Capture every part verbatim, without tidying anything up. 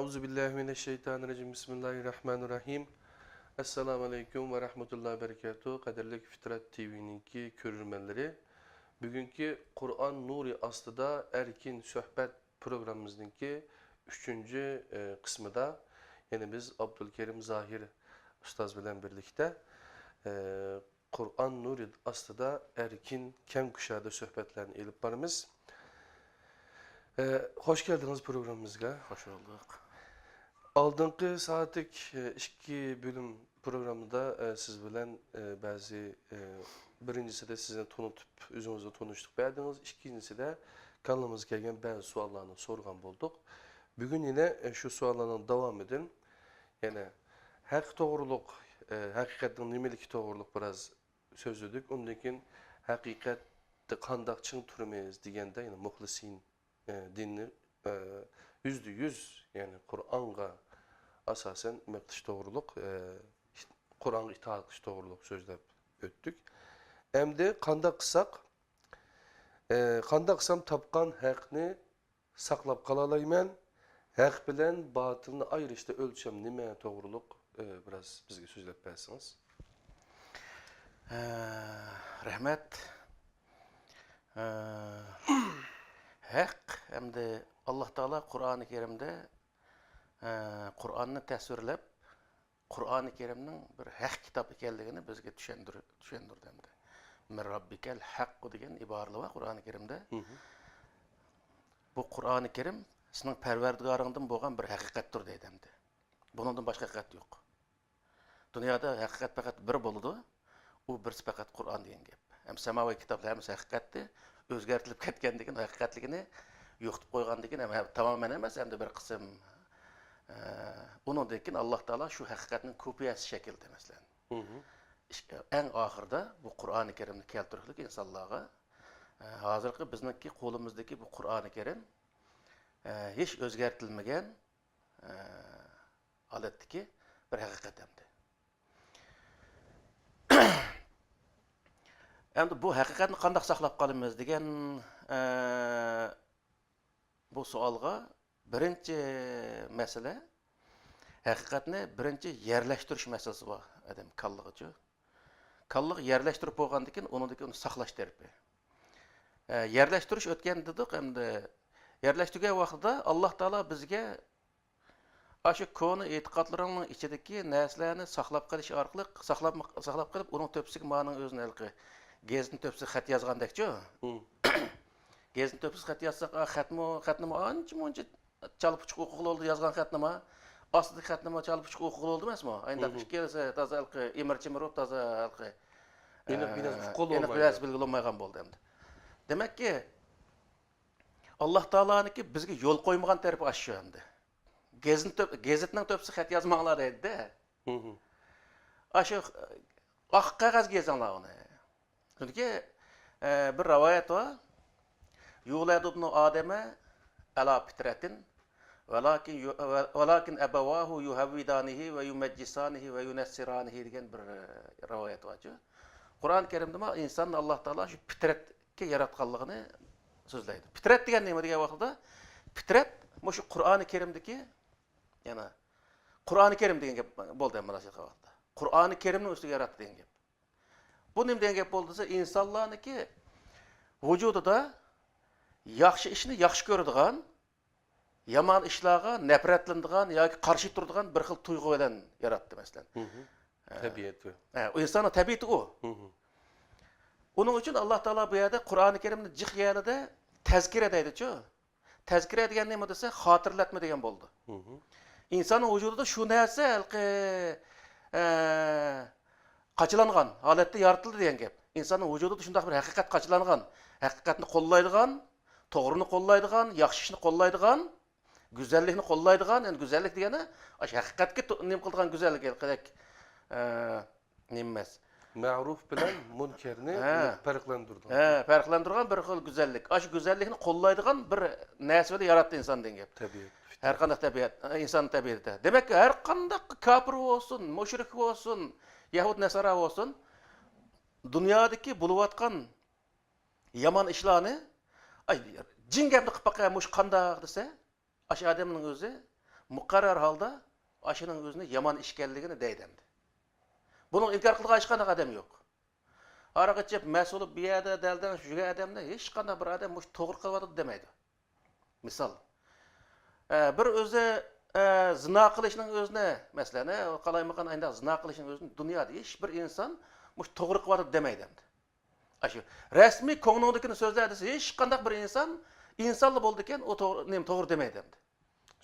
ئەئۇزۇ بىللاھى مىنەششەيتانىررەجىم. بىسمىللاھىررەھمانىررەھىم. ئەسسالامۇ ئەلەيكۇم ۋە رەھمەتۇللاھى ۋە بەرىكاتۇھ. قەدىرلىك فىترەت تىۋىنىڭكى كۆرۈرمەنلىرى، بۈگۈنكى قۇرئان نۇرى ئاستىدا ئەركىن سۆھبەت پروگراممىمىزنىڭكى ئۈچىنچى، ئى، قىسمىدا يەنە بىز ئابدۇلكېرىم زاھىر ئۇستاز بىلەن بىرلىكتە، ئى، قۇرئان نۇرى ئاستىدا ئەركىن، كەڭ كۇشادە سۆھبەتلەرنى ئېلىپ بارىمىز. ئە، خوش كەلدىڭىز پروگراممىمىزغا. خوش بولدۇق. ئالدىنقى سائەتلىك، ئە، ئىككى بۆلۈم پروگراممىدا، ئە، سىز بىلەن، ئە، بەزى، ئە، بىرىنچىسىدە سىزنى تونۇتۇپ، ئۆزىڭىزنى تونۇشلۇق بەردىڭىز. ئىككىنچىسىدە كاللىمىزغا كەلگەن بەزى سوئاللارنى سورىغان بولدۇق. بۈگۈن يەنە، ئە، شۇ سوئاللارنىڭ داۋامىدىن يەنە ھەق توغرۇلۇق، ئە، ھەقىقەتنىڭ نېمىلىكى توغرۇلۇق بىراز سۆزلىدۇق. ئۇندىن كېيىن ھەقىقەتتە قانداق چىڭ تۇرىمىز دېگەندە، يەنى مۇخلىسىن، ئە، دىننى، ئە، يۈزدە يۈز، يەنى قۇرئانغا ئاساسەن ئەمەل قىلىش توغرۇلۇق، ئە، قۇرئانغا ئىتائەت قىلىش توغرۇلۇق سۆزلەپ ئۆتتۇق. ئەمدى قانداق قىلساق، ئە، قانداق قىلسام تاپقان ھەقنى ساقلاپ قالالايمەن؟ ھەق بىلەن باتىلنى ئايرىشتا ئۆلچەم نېمە توغرۇلۇق، ئە، بىراز بىزگە سۆزلەپ بەرسىڭىز. ئە، رەھمەت. ئە، ھەق ئەمدى ئاللا تائالا قۇرئانى كەرىمدە، ئە، قۇرئاننى تەسۋىرلەپ، قۇرئانى كەرىمنىڭ بىر ھەق كىتاب ئىكەنلىكىنى بىزگە چۈشەندۈر-، چۈشەندۈردى ئەمدى. مىن راببىكەل ھەققۇ دېگەن ئىبارىلەر بار قۇرئانى كەرىمدە. مھم. بۇ قۇرئانى كەرىم سېنىڭ پەرۋەردىگارىڭدىن بولغان بىر ھەقىقەتتۇر دەيدۇ ئەمدى. بۇنىڭدىن باشقا ھەقىقەت يوق. دۇنيادا ھەقىقەت پەقەت بىر بولىدۇ. ئۇ بىرسى پەقەت قۇرئان دېگەن گەپ. ھەم ساماۋىي كىتابلار ھەممىسى ھەقىقەتتى. ئۆزگەرتىلىپ كەتكەندىكىن ھەقىقەتلىكىنى يوقىتىپ قويغاندىكىن ھەم، ھەم تامامەن ئەمەس، ئەمدى بىر قىسىم، ئە، ئۇنىڭدىن كېيىن ئاللا تائالا شۇ ھەقىقەتنىڭ كوپىيەسى شەكىلدە، مەسىلەن. مھم. ئىش-، ئەڭ ئاخىرىدا بۇ قۇرئانى كەرىمنى كەلتۈرۈشلۈك ئىنسانلارغا، ئە، ھازىرقى بىزنىڭكى قولىمىزدىكى بۇ قۇرئانى كەرىم، ئە، ھېچ ئۆزگەرتىلمىگەن، ئە، ھالەتتىكى بىر ھەقىقەت ئەمدى. ئەمدى بۇ ھەقىقەتنى قانداق ساقلاپ قالىمىز دېگەن، ئە، بۇ سوئالغا بىرىنچى مەسىلە، ھەقىقەتنى بىرىنچى يەرلەشتۈرۈش مەسىلىسى بار ئادەم كاللىغىچۇ. كاللىغا يەرلەشتۈرۈپ بولغاندىن كېيىن، ئۇنىڭدىن كېيىن ئۇنى ساقلاش تەرىپى. ئە، يەرلەشتۈرۈش ئۆتكەن دېدۇق، ئەمدى يەرلەشتۈرگەن ۋاقتىدا ئاللا تائالا بىزگە ئاشۇ كونا ئېتىقادلىرىڭنىڭ ئىچىدىكى نەرسىلەرنى ساقلاپ قېلىش ئارقىلىق، ساقلاپ، ساقلاپ قېلىپ، ئۇنىڭ تۆپىسىگە مانىڭ ئۆزىنى ھېلىقى گېزىتنىڭ تۆپىسىگە خەت يازغاندەكچۇ. مم. گېزىتنىڭ تۆپىسىگە خەت يازساق، ئا، خەتمۇ، خەتنىمۇ ئانچە مۇنچە چالا پۇچۇق ئوقۇغىلى بولىدۇ، يازغان خەتنىمۇ. ئاستىدىكى خەتنىمۇ چالا پۇچۇق ئوقۇغىلى بولىدۇ ئەمەسمۇ؟ ئاينداق مم. ئىككىلىسى تازا ھېلىقى ئېمىر-چېمىر بولۇپ، تازا ھېلىقى، ئېنىق ئە، بىناسى ئۇققىلى ئېنىق بولمايدۇ. بىناسى بىلگىلى بولمايدىغان بولدى ئەمدى. دېمەككى، ئاللا تائالانىڭكى بىزگە يول قويمىغان تەرىپى ئاشۇ ئەمدى. گېزىتنىڭ تۆپ-، گېزىتنىڭ تۆپىسىگە خەت يازماڭلار دەيدۇ-دە. مم. ئاشۇ ئاق قەغەزگە يېزىڭلار ئۇنى. چۈنكى، ئە، بىر رىۋايەت بار. يۇلەدۇ ئىبنۇ ئادەمە ئەلا پىترەتىن، ۋەلاكىن يۇ-، ۋە-، ۋەلاكىن ئەبەۋاھۇ يۇھەۋۋىدانىھى ۋە يۇمەججىسانىھى ۋە يۇنەسسىرانىھى دېگەن بىر، ئە، رىۋايەت بارچۇ. قۇرئان كەرىمدىمۇ ئىنساننى ئاللا تائالا شۇ پىترەتكە ياراتقانلىقىنى سۆزلەيدۇ. پىترەت دېگەن نېمە دېگەن ۋاقىتتا، پىترەت مۇشۇ قۇرئانى كەرىمدىكى، يەنى قۇرئانى كەرىم دېگەن گەپ بولدى مۇناسىۋەت ۋاقىتتا. قۇرئانى كەرىمنىڭ ئۈستىگە ياراتتى دېگەن گەپ. بۇ نېمە دېگەن گەپ بولدى دېسە، ئىنسانلارنىڭكى ۋۇجۇدىدا ياخشى ئىشنى ياخشى كۆرىدىغان، يامان ئىشلارغا نەپرەتلىنىدىغان ياكى قارشى تۇرىدىغان بىر خىل تۇيغۇ بىلەن ياراتتى، مەسىلەن. مم. ئە، تەبىئەتى. ئە، ئۇ ئىنساننىڭ تەبىئىتى ئۇ. مم. ئۇنىڭ ئۈچۈن ئاللا تائالا بۇ يەردە قۇرئانى كەرىمنى جىق يەرلىدە تەزكىرە دەيدىچۇ. تەزكىرە دېگەن نېمە دېسە، خاتىرىلەتمە دېگەن بولىدۇ. مم. ئىنساننىڭ ۋۇجۇدىدا شۇ نەرسە ھېلىقى، ئە، قاچىلانغان ھالەتتە يارىتىلدى دېگەن گەپ. ئىنساننىڭ ۋۇجۇدىدا شۇنداق بىر ھەقىقەت قاچىلانغان، ھەقىقەتنى قوللايدىغان، توغرىنى قوللايدىغان، ياخشى ئىشنى قوللايدىغان، گۈزەللىكنى قوللايدىغان، يەنى گۈزەللىك دېگەنى ئاشۇ ھەقىقەتكە تو-، نېمە قىلىدىغان گۈزەللىك، ھېلىقىدەك، ئە، نېمە ئەمەس. مەرۇف بىلەن مۇنكەرنى ھە. پەرقلەندۈرىدىغان. ھە، پەرقلەندۈرىدىغان بىر خىل گۈزەللىك. ئاشۇ گۈزەللىكنى قوللايدىغان بىر نەرسە بىلەن ياراتتى ئىنساننى دېگەن گەپ. تەبىئەت. ھەر قانداق تەبىئەت، ئىنساننىڭ تەبىئىتىدە. دېمەك، ھەر قانداق كاپىر بولسۇن، مۇشرىك بولسۇن، يەھۇد نەسارا بولسۇن، دۇنيادىكى بولۇۋاتقان يامان ئىشلارنى، ئاي، جىن گەپنى قىلىپ باقاي، مۇشۇ قانداق دېسە، ئاشۇ ئادەمنىڭ ئۆزى مۇقەررەر ھالدا ئاشۇنىڭ ئۆزىنى يامان ئىش ئىكەنلىكىنى دەيدۇ ئەمدى. بۇنىڭ ئىنكار قىلىدىغان ھېچقانداق ئادەم يوق. ھاراق ئىچىپ، مەست بولۇپ، بۇ يەردە دەلدەڭ يۈرگەن ئادەمنى ھېچقانداق بىر ئادەم مۇشۇ توغرا قىلىۋاتىدۇ دېمەيدۇ. مىسال، ئە، بىر ئۆزى، ئە، زىنا قىلىشنىڭ ئۆزىنى، مەسىلەن، ئە، قالايمىقان ئاينداق زىنا قىلىشنىڭ ئۆزىنى دۇنيادا ھېچ بىر ئىنسان مۇشۇ توغرا قىلىۋاتىدۇ دېمەيدۇ ئەمدى. ئاشۇ رەسمىي كۆڭلۈڭدىكىنى سۆزلە دېسە، ھېچقانداق بىر ئىنسان، ئىنسانلا بولىدىكەن، ئۇ توغرا، نېمە توغرا دېمەيدۇ ئەمدى.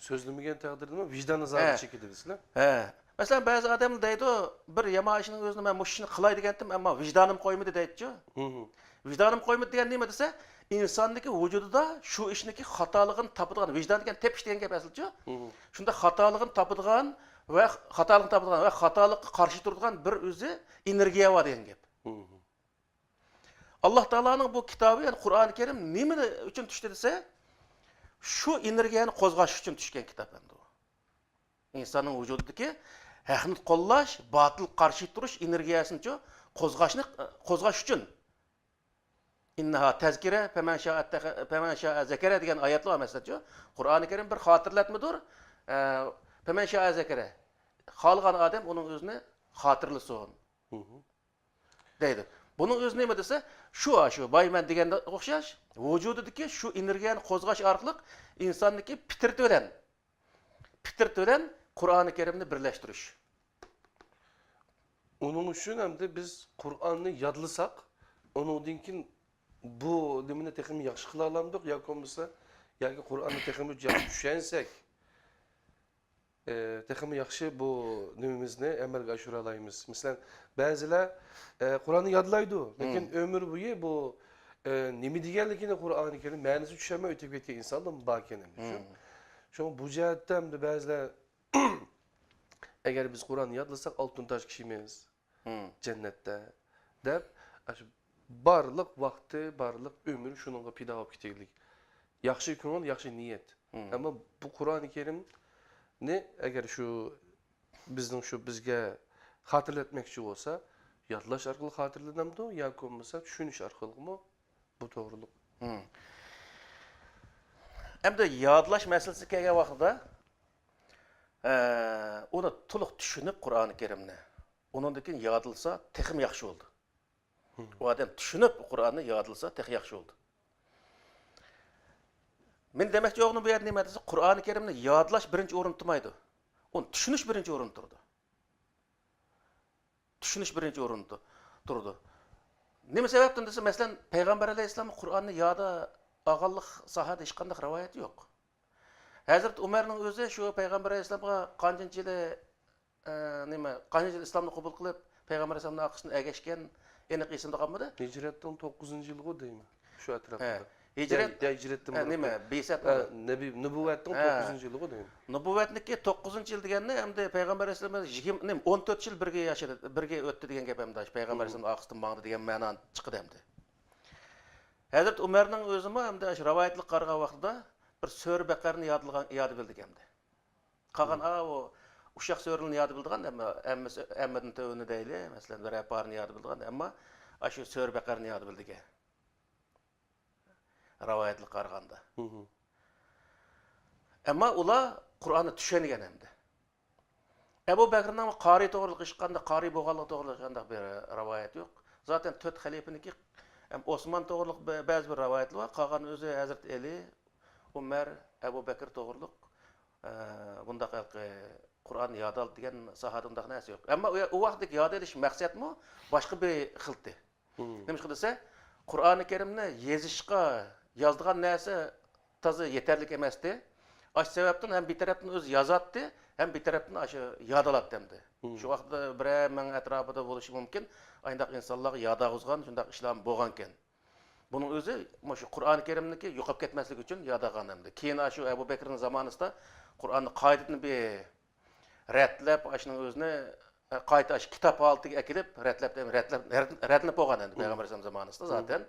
سۆزلىمىگەن تەقدىردىمۇ ۋىجدان ئازابى ھە. چېكىدۇ دېسىلە. ھە. مەسىلەن، بەزى ئادەملەر دەيدۇ، بىر يامان ئىشنىڭ ئۆزىنى مەن مۇشۇ ئىشنى قىلاي دېگەنتىم، ئەمما ۋىجدانىم قويمىدى دەيدىچۇ. ھىم. ۋىجدانىم قويمىدى دېگەن نېمە دېسە، ئىنساننىڭكى ۋۇجۇدىدا شۇ ئىشنىڭكى خاتالىقىنى تاپىدىغان، ۋىجدان دېگەن تېپىش دېگەن گەپ ئەسلىچۇ. ھىم. شۇنداق خاتالىقىنى تاپىدىغان ۋە خاتالىقنى تاپىدىغان ۋە خاتالىققا قارشى تۇرىدىغان بىر ئۆزى ئېنېرگىيە بار دېگەن گەپ. ھىم. ئاللا تائالانىڭ بۇ كىتابى، يەنى قۇرئانى كەرىم نېمە ئۈچۈن چۈشتى دېسە، شۇ ئېنېرگىيەنى قوزغاش ئۈچۈن چۈشكەن كىتاب ئەمدى ئۇ. ئىنساننىڭ ۋۇجۇدىدىكى ھەقنى قوللاش، باتىلغا قارشى تۇرۇش ئېنېرگىيەسىنىچۇ قوزغاشنى، قوزغاش ئۈچۈن. ئىننەھا تەزكىرە، پەمەن شائە تەخ-، پەمەن شائە زەكەرە دېگەن ئايەتلەر بار مەسىلەن. قۇرئانى كەرىم بىر خاتىرىلەتمىدۇر. ئە، پەمەن شائە زەكەرە. خالىغان ئادەم ئۇنىڭ ئۆزىنى خاتىرىلىسۇن. ھىم. دەيدۇ. بۇنىڭ ئۆزى نېمە دېسە، شۇ، شۇ بايا مەن دېگەنگە ئوخشاش، ۋۇجۇدىدىكى شۇ ئېنېرگىيەنى قوزغاش ئارقىلىق ئىنساننىڭكى پىترىتى بىلەن، پىترىتى بىلەن قۇرئانى كەرىمنى بىرلەشتۈرۈش. ئۇنىڭ ئۈچۈن ئەمدى بىز قۇرئاننى يادلىساق، ئۇنىڭدىن كېيىن بۇ نېمىنى تېخىمۇ ياخشى قىلالامدۇق ياكى بولمىسا، ياكى قۇرئاننى تېخىمۇ ياخشى چۈشەنسەك، ئى، تېخىمۇ ياخشى بۇ نېمىمىزنى ئەمەلگە ئاشۇرالايمىز. مەسىلەن، بەزىلەر، ئى، قۇرئاننى يادلايدۇ، لېكىن مم. ئۆمۈر بويى بۇ، ئى، نېمە دېگەنلىكىنى قۇرئانى كەرىم مەنىسىنى چۈشەنمەي ئۆتۈپ كەتكەن ئىنسانلارمۇ باركەن ئەمدى. مم. شۇڭا بۇ جەھەتتە ئەمدى بەزىلەر، ئەگەر بىز قۇرئاننى يادلىساق، ئالتۇن تاش كىشىمىز، مم. جەننەتتە، دەپ، ئاشۇ بارلىق ۋاقتى، بارلىق ئۆمرى شۇنىڭغا پىدا بولۇپ كېتەيلىك. ياخشى كۆڭۈل، ياخشى نىيەت. مم. ئەمما بۇ قۇرئانى كەرىمنى ئەگەر شۇ بىزنىڭ شۇ بىزگە خاتىرىلەتمەكچى بولسا، يادلاش ئارقىلىق خاتىرىلىنەمدۇ ياكى بولمىسا چۈشىنىش ئارقىلىقمۇ بۇ توغرۇلۇق؟ مم. ئەمدى يادلاش مەسىلىسىگە كەلگەن ۋاقتىدا، ئە، ئۇنى تولۇق چۈشىنىپ قۇرئانى كەرىمنى، ئۇنىڭدىن كېيىن يادلىسا تېخىمۇ ياخشى بولىدۇ. مم. ئۇ ئادەم چۈشىنىپ قۇرئاننى يادلىسا تېخى ياخشى بولىدۇ. مېنىڭ دېمەكچى بولغىنىم بۇ يەردە نېمە دېسە، قۇرئانى كەرىمنى يادلاش بىرىنچى ئورۇندا تۇرمايدۇ. ئۇنى چۈشىنىش بىرىنچى ئورۇندا تۇرىدۇ. چۈشىنىش بىرىنچى ئورۇندا تۇرىدۇ. نېمە سەۋەبتىن دېسە، مەسىلەن، پەيغەمبەر ئەلەيھىسسالام قۇرئاننى يادى ئالغانلىق ساھەدە ھېچقانداق رىۋايەت يوق. ھەزرىتى ئۆمەرنىڭ ئۆزى شۇ پەيغەمبەر ئەلەيھىسسالامغا قانچىنچى يىلى، ئە، نېمە، قانچىنچى يىلى ئىسلامنى قوبۇل قىلىپ، پەيغەمبەر ئەلەيھىسسالامنىڭ ئارقىسىدىن ئەگەشكەن، ئېنىق ئېسىمدە قالمىدى. ھىجرەتنىڭ توققۇزىنچى يىلىغۇ دەيمەن، شۇ ئەتراپلاردا. ھە. ھىجرەت، يا، يا ھىجرەتتىن ھە، بۇرۇن. نېمە، بىئسەت ھە، بولدى. نەبىي، نۇبۇۋۋەتنىڭ ھە. توققۇزىنچى يىلىغۇ دەيمەن. نۇبۇۋۋەتنىڭكى توققۇزىنچى يىل دېگەندە، ئەمدى پەيغەمبەر ئەلەيھىسسالام يىگىرمە، نېمە، ئون تۆت يىل بىرگە ياشىدى، بىرگە ئۆتتى دېگەن گەپ ئەمدى، پەيغەمبەر مم. ئەلەيھىسسالامنىڭ ئارقىسىدىن ماڭدى دېگەن مەنانى چىقىدۇ ئەمدى. ھەزرىتى ئۆمەرنىڭ ئۆزىمۇ ئەمدى ئاشۇ رىۋايەتلىك قارىغان ۋاقتىدا بىر سۈرە بەقەرىنى يادلىغان، يادى بىلدى ئەمدى. قالغان، مم. ئا، ئۇ ئۇششاق سۈرىلەرنى يادى بىلىدىغان، ئەمما ھەممىسى، ھەممىدىن تۆۋىنى دەيلى، مەسىلەن، بىرەر پارىنى يادى بىلىدىغان، ئەمما ئاشۇ سۈرە بەقەرىنى يادى بىلدىكەن. رىۋايەتلىك قارىغاندا. مم. ئەمما ئۇلار قۇرئاننى چۈشەنگەن ئەمدى. ئەبۇ بەكرىنىڭ قارىي توغرىلىق ھېچقانداق، قارىي بولغانلىقى توغرىلىق ھېچقانداق بىر رىۋايەت يوق. زاتەن تۆت خەلىپىنىڭكى، ھەم ئوسمان توغرىلىق بە-، بەزى بىر رىۋايەتلەر بار. قالغان ئۆزى ھەزرىتى ئەلى، ئۆمەر، ئەبۇ بەكرى توغرىلىق، ئە، بۇنداق ھېلىقى قۇرئاننى ياد ئال دېگەن ساھەدە ئۇنداق نەرسە يوق. ئەمما ئۇ، ئۇ ۋاقىتتىكى ياد ئېلىش مەقسەتمۇ باشقا بىر خىلتى. مم. نېمىشقا دېسە، قۇرئانى كەرىمنى يېزىشقا، يازىدىغان نەرسە تازا يېتەرلىك ئەمەستى. ئاشۇ سەۋەبتىن ھەم بىر تەرەپتىن ئۆزى يازاتتى، ھەم بىر تەرەپتىن ئاشۇ يادىلاتتى ئەمدى. مم. شۇ ۋاقىتتا بىرەر مىڭ ئەتراپىدا بولۇشى مۇمكىن. ئاينداق ئىنسانلارغا ياد ئالغۇزغان شۇنداق ئىشلارمۇ بولغانىكەن. بۇنىڭ ئۆزى مۇشۇ قۇرئانى كەرىمنىڭكى يوقاپ كەتمەسلىكى ئۈچۈن ياد ئالغان ئەمدى. كېيىن ئاشۇ ئەبۇ بەكرىنىڭ زامانىسىدا قۇرئاننى قايتىدىن بىر رەتلەپ، ئاشۇنىڭ ئۆزىنى، ئە، قايتا ئاشۇ كىتاب ھالىتىگە ئەكېلىپ، رەتلەپ، رەتلەپ، رەت-، رەتلىنىپ بولغان ئەمدى مم. پەيغەمبەر ئەلەيھىسسالام زامانىسىدا مم. زاتەن.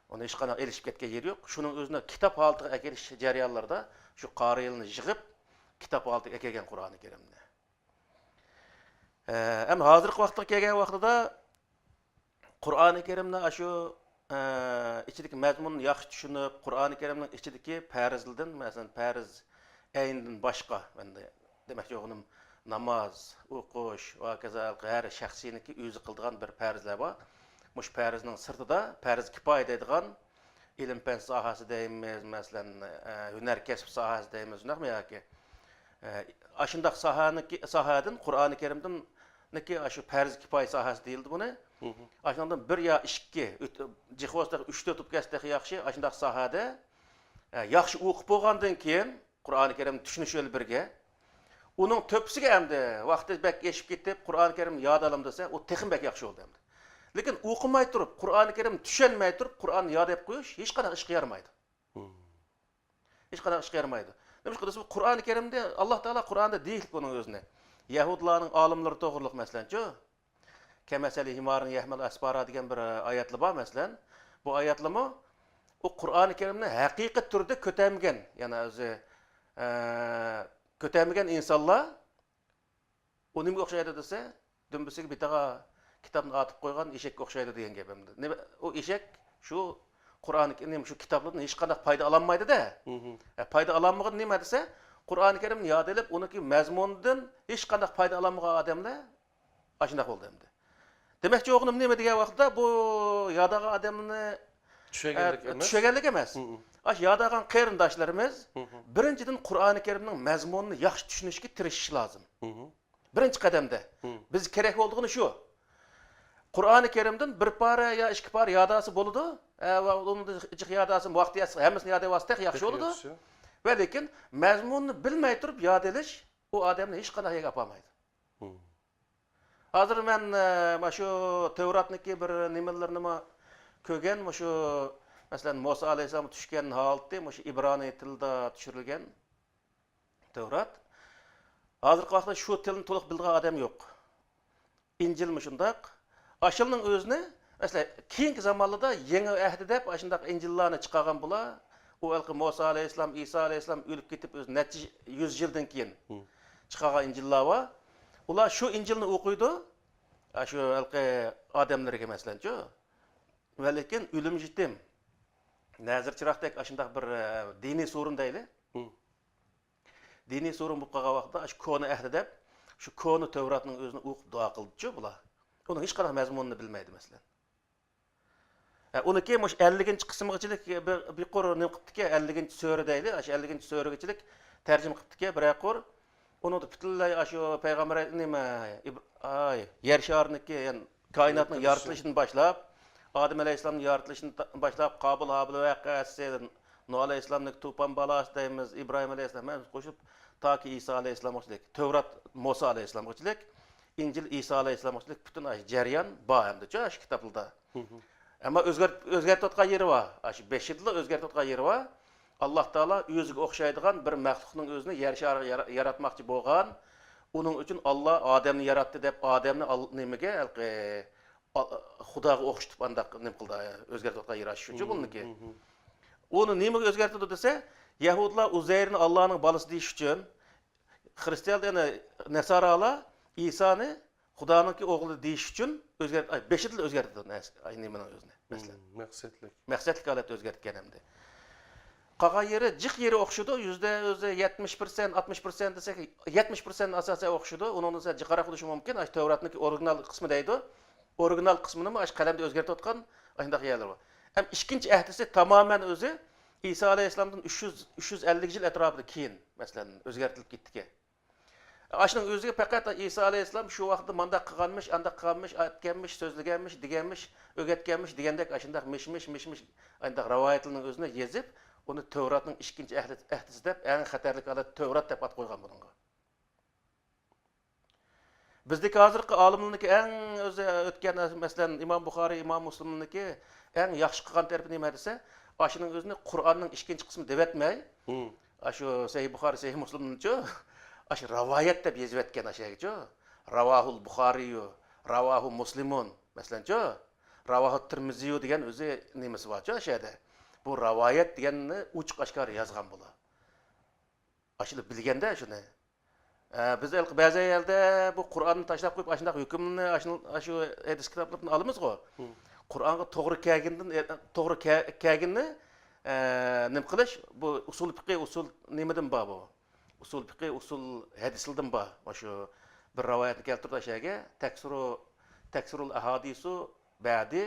ئۇنى ھېچقانداق ئېلىشىپ كەتكەن يېرى يوق. شۇنىڭ ئۆزىنى كىتاب ھالىتىگە ئەكېلىش جەريانلىرىدا شۇ قارىيلارنى يىغىپ، كىتاب ھالىتىگە ئەكەلگەن قۇرئانى كەرىمنى. ئە، ئەمما ھازىرقى ۋاقىتقا كەلگەن ۋاقتىدا قۇرئانى كەرىمنى ئاشۇ، ئە، ئىچىدىكى مەزمۇننى ياخشى چۈشىنىپ، قۇرئانى كەرىمنىڭ ئىچىدىكى پەرزلىدىن، مەسىلەن، پەرز ئەينىدىن باشقا، ئەمدى دېمەكچى بولغىنىم، ناماز، ئوقۇش ۋە ھاكازا ھەر شەخسىينىڭكى ئۆزى قىلىدىغان بىر پەرزلەر بار. مۇشۇ پەرزنىڭ سىرتىدا پەرز كىپايە دەيدىغان ئىلىم-پەن ساھەسى دەيمىز، مەسىلەن، ئە، ھۈنەر كەسىپ ساھەسى دەيمىز، شۇنداقمۇ ياكى؟ ئە، ئاشۇنداق ساھەنىڭكى، ساھەدىن، قۇرئانى كەرىمدىنكى ئاشۇ پەرز كىپايە ساھەسى دېيىلدى بۇنى. مم. ئاشۇنىڭدىن بىر يا ئىككى، ئۆت-، جىخ بولسا تېخى ئۈچ تۆت بولۇپ كەتسە تېخى ياخشى، ئاشۇنداق ساھەدە، ئە، ياخشى ئوقۇپ بولغاندىن كېيىن، قۇرئانى كەرىمنى چۈشىنىش بىلەن بىرگە، ئۇنىڭ تۆپىسىگە ئەمدى ۋاقتى بەك ئېشىپ كېتىپ، قۇرئانى كەرىمنى ياد ئالالمىدىم دېسە، ئۇ تېخىمۇ بەك ياخشى بولدى ئەمدى. لېكىن ئوقۇماي تۇرۇپ، قۇرئانى كەرىمنى چۈشەنمەي تۇرۇپ، قۇرئاننى ياد ئېلىپ قويۇش ھېچقانداق ئىشقا يارىمايدۇ. مم. ھېچقانداق ئىشقا يارىمايدۇ. نېمىشقا دېسە، بۇ قۇرئانى كەرىمدە، ئاللا تائالا قۇرئاندا دېيىكلىك ئۇنىڭ ئۆزىنى. يەھۇدلارنىڭ ئالىملىرى توغرۇلۇق، مەسىلەنچۇ، كەمەسەلى ھىمارىن يەھمىل ئەسپارا دېگەن بىر ئايەتلا بار، مەسىلەن. بۇ ئايەتلىمۇ ئۇ قۇرئانى كەرىمنى ھەقىقىي تۈردە كۆتەرمىگەن، يەنى ئۆزى، ئە، كۆتەرمىگەن ئىنسانلار، ئۇ نېمىگە ئوخشايدۇ دېسە، دۈمبىسىگە بىتاغا كىتابنى ئارتىپ قويغان ئېشەككە ئوخشايدۇ دېگەن گەپ ئەمدى. نېمە، ئۇ ئېشەك شۇ قۇرئان، نېمە، شۇ كىتابلاردىن ھېچقانداق پايدا ئالالمايدۇ-دە. مم. ئە، پايدا ئالالمىغىنى نېمە دېسە، قۇرئانى كەرىمنى ياد ئېلىپ، ئۇنىڭكى مەزمۇنىدىن ھېچقانداق پايدا ئالالمىغان ئادەملەر ئاشۇنداق بولدى ئەمدى. دېمەكچى بولغىنىم نېمە دېگەن ۋاقىتتا، بۇ ياد ئالغان ئادەمنى، چۈشەنگەنلىك ئە، ئەمەس. چۈشەنگەنلىك ئەمەس. مم. ئاشۇ ياد ئالغان قېرىنداشلىرىمىز، مم، بىرىنچىدىن، قۇرئانى كەرىمنىڭ مەزمۇنىنى ياخشى چۈشىنىشكە تىرىشىش لازىم. مم. بىرىنچى قەدەمدە. مم. بىزگە كېرەك بولىدىغىنى شۇ. قۇرئانى كەرىمدىن بىر پارە يا ئىككى پارە ياد ئالسا بولىدۇ. ئە، ۋە ئۇنى جىق ياد ئالسا، ۋاقتى يەتسە، ھەممىسىنى ياد ئېلىۋالسا تېخى ياخشى بولىدۇ. ياخشى. ۋە لېكىن مەزمۇننى بىلمەي تۇرۇپ ياد ئېلىش ئۇ ئادەمنى ھېچقانداق يەرگە ئاپارمايدۇ. مم. ھازىر مەن، ئە، مانا شۇ تەۋراتنىكى بىر نېمىلىرىنىمۇ كۆرگەن، مۇشۇ، مەسىلەن، مۇسا ئەلەيھىسسالام چۈشكەن ھالىتى، مۇشۇ ئىبرانىي تىلدا چۈشۈرۈلگەن تەۋرات. ھازىرقى ۋاقىتتا شۇ تىلنى تولۇق بىلىدىغان ئادەم يوق. ئىنجىلمۇ شۇنداق. ئاشۇنىڭ ئۆزىنى، مەسىلەن، كېيىنكى زامانلاردا يېڭى ئەھدى دەپ ئاشۇنداق ئىنجىللارنى چىقارغان بۇلار. ئۇ ھېلىقى مۇسا ئەلەيھىسسالام، ئىسا ئەلەيھىسسالام ئۆلۈپ كېتىپ، ئۆزى نەچچە يۈز يىلدىن كېيىن مم. چىقارغان ئىنجىللار بار. ئۇلار شۇ ئىنجىلنى ئوقۇيدۇ. ئاشۇ ھېلىقى ئادەملىرىگە، مەسىلەنچۇ. ۋە لېكىن ئۆلۈم يېتىم، نەزىر چىراغدەك ئاشۇنداق بىر، ئە، دىنىي سورۇن دەيلى. مم. دىنىي سورۇن بولۇپ قالغان ۋاقىتتا، شۇ كونا ئەھدى دەپ، شۇ كونا تەۋراتنىڭ ئۆزىنى ئوقۇپ دۇئا قىلدىچۇ بۇلار. ئۇنىڭ ھېچقانداق مەزمۇنىنى بىلمەيدۇ، مەسىلەن. ھە، ئۇنىڭكى مۇشۇ ئەللىكىنچى قىسمىغىچىلىك بىر، بىر قۇر نېمە قىپتىكەن، ئەللىكىنچى سۈرە دەيلى، ئاشۇ ئەللىكىنچى سۈرىگىچىلىك تەرجىمە قىپتىكەن بىرەر قۇر. ئۇنىڭدا پۈتۈنلەي ئاشۇ پەيغەمبەر نېمە، ئىب-، ئاي، يەر شارىنىڭكى، يەنى كائىناتنىڭ يارىتىلىشى. يارىتىلىشىدىن باشلاپ، ئادەم ئەلەيھىسسالامنىڭ يارىتىلىشىدىن تا-، باشلاپ، قابىل ھابىل ۋەقەسى، نۇھ ئەلەيھىسسالامنىڭ توپان بالاسى دەيمىز، ئىبراھىم ئەلەيھىسسالام ھەممىسى قوشۇلۇپ، تاكى ئىسا ئەلەيھىسسالامغىچىلىك، تەۋرات مۇسا ئەلەيھىسسالامغىچىلىك، ئىنجىل ئىسا ئەلەيھىسسالامغىچىلىك پۈتۈن ئاشۇ جەريان بار ئەمدىچۇ، ئاشۇ كىتابلاردا. مم. ئەمما ئۆزگەرت-، ئۆزگەرتىۋاتقان يېرى بار. ئاشۇ بېشىدىلا ئۆزگەرتىۋاتقان يېرى بار. ئاللا تائالا ئۆزىگە ئوخشايدىغان بىر مەخلۇقنىڭ ئۆزىنى يەر شارىغا يارا-، ياراتماقچى بولغان. ئۇنىڭ ئۈچۈن ئاللا ئادەمنى ياراتتى دەپ، ئادەمنى ئال-، نېمىگە، ھېلىقى، ئا-، خۇداغا ئوخشىتىپ ئانداق نېمە قىلدى، ئۆزگەرتىۋاتقان يېرى ئاشۇ شۇچۇ بۇنىڭكى. مم، مم. ئۇنى نېمىگە ئۆزگەرتىدۇ دېسە، يەھۇدلار ئۇزەيرنى ئاللانىڭ بالىسى دېيىش ئۈچۈن، خرىستىيانلار، يەنى نەسارالار ئىسانى خۇدانىڭكى ئوغلى دېيىش ئۈچۈن ئۆزگەرت-، ئاي، بېشىدىلا ئۆزگەرتىدۇ نەس-، ئاي، نېمىنىڭ ئۆزىنى، مەسىلەن. مم، مەقسەتلىك. مەقسەتلىك ھالەتتە ئۆزگەرتكەن ئەمدى. قالغان يېرى، جىق يېرى ئوخشىدۇ، يۈزدە ئۆزى يەتمىش پىرسەنت، ئاتمىش پىرسەنت دېسەك، يەتمىش پىرسەنت ئاساسەن ئوخشىدۇ، ئۇنىڭدىن سەل جىقراق بولۇشى مۇمكىن، ئاشۇ تەۋراتنىڭكى ئورىگىنال قىسمى دەيدۇ. ئورىگىنال قىسمىنىمۇ ئاشۇ قەلەمدە ئۆزگەرتىۋاتقان ئاشۇنداق يەرلىرى بار. ھەم ئىككىنچى ئەھدىسى تامامەن ئۆزى ئىسا ئەلەيھىسسالامدىن ئۈچ يۈز، ئۈچ يۈز ئەللىك يىل ئەتراپىدا كېيىن، مەسىلەن، ئۆزگەرتىلىپ كېتىدىكەن. ئاشۇنىڭ ئۆزىگە پەقەت ئىسا ئەلەيھىسسالام شۇ ۋاقىتتا مانداق قىلغانمىش، ئانداق قىلغانمىش، ئېيتقانمىش، سۆزلىگەنمىش، دېگەنمىش، ئۆگەتكەنمىش دېگەندەك ئاشۇنداق مىش-مىش، مىش-مىش، ئانداق رىۋايەتلەرنىڭ ئۆزىنى يېزىپ، ئۇنى تەۋراتنىڭ ئىككىنچى ئەھدى-، ئەھدىسى دەپ، ئەڭ خەتەرلىك ھالەتتە تەۋرات دەپ ئات قويغان بۇنىڭغا. بىزدىكى ھازىرقى ئالىملارنىڭكى ئەڭ ئۆزى ئۆتكەن، مەسىلەن، ئىمام بۇخارىي، ئىمام مۇسلىمنىڭكى ئەڭ ياخشى قىلغان تەرىپى نېمە دېسە، ئاشۇنىڭ ئۆزىنى قۇرئاننىڭ ئىككىنچى قىسمى دەۋەتمەي، مم. ئاشۇ سەھىھ بۇخارىي، سەھىھ مۇسلىمنىچۇ، ئاشۇ رىۋايەت دەپ يېزىۋەتكەن ئاشۇ يەرگىچۇ، راۋاھۇل بۇخارىيۇ، راۋاھۇ مۇسلىمۇن، مەسىلەنچۇ، راۋاھۇ تىرمىزىيۇ دېگەن ئۆزى نېمىسى بارچۇ ئاشۇ يەردە. بۇ رىۋايەت دېگەننى ئوچۇق ئاشكارا يازغان بۇلار. ئاشۇلار بىلگەندە شۇنى. ئە، بىز ھېلىقى بەزى يەردە بۇ قۇرئاننى تاشلاپ قويۇپ، ئاشۇنداق ھۆكۈمنى ئاشۇ، ئاشۇ ھەدىس كىتابلىرىدىن ئالىمىزغۇ. مم. قۇرئانغا توغرا كەلگىنىدىن، ئە، توغرا كە-، كەلگىنىنى، ئە، نېمە قىلىش، بۇ ئۇسۇل پىقى ئۇسۇل نېمىدىن بار بۇ؟ ئۇسۇل پىقى، ئۇسۇل ھەدىسلىرىدىن بار. مانا شۇ بىر رىۋايەتنى كەلتۈردى ئاشۇ يەرگە. تەكسۇرۇ، تەكسۇرۇل ئەھادىسۇ بەدى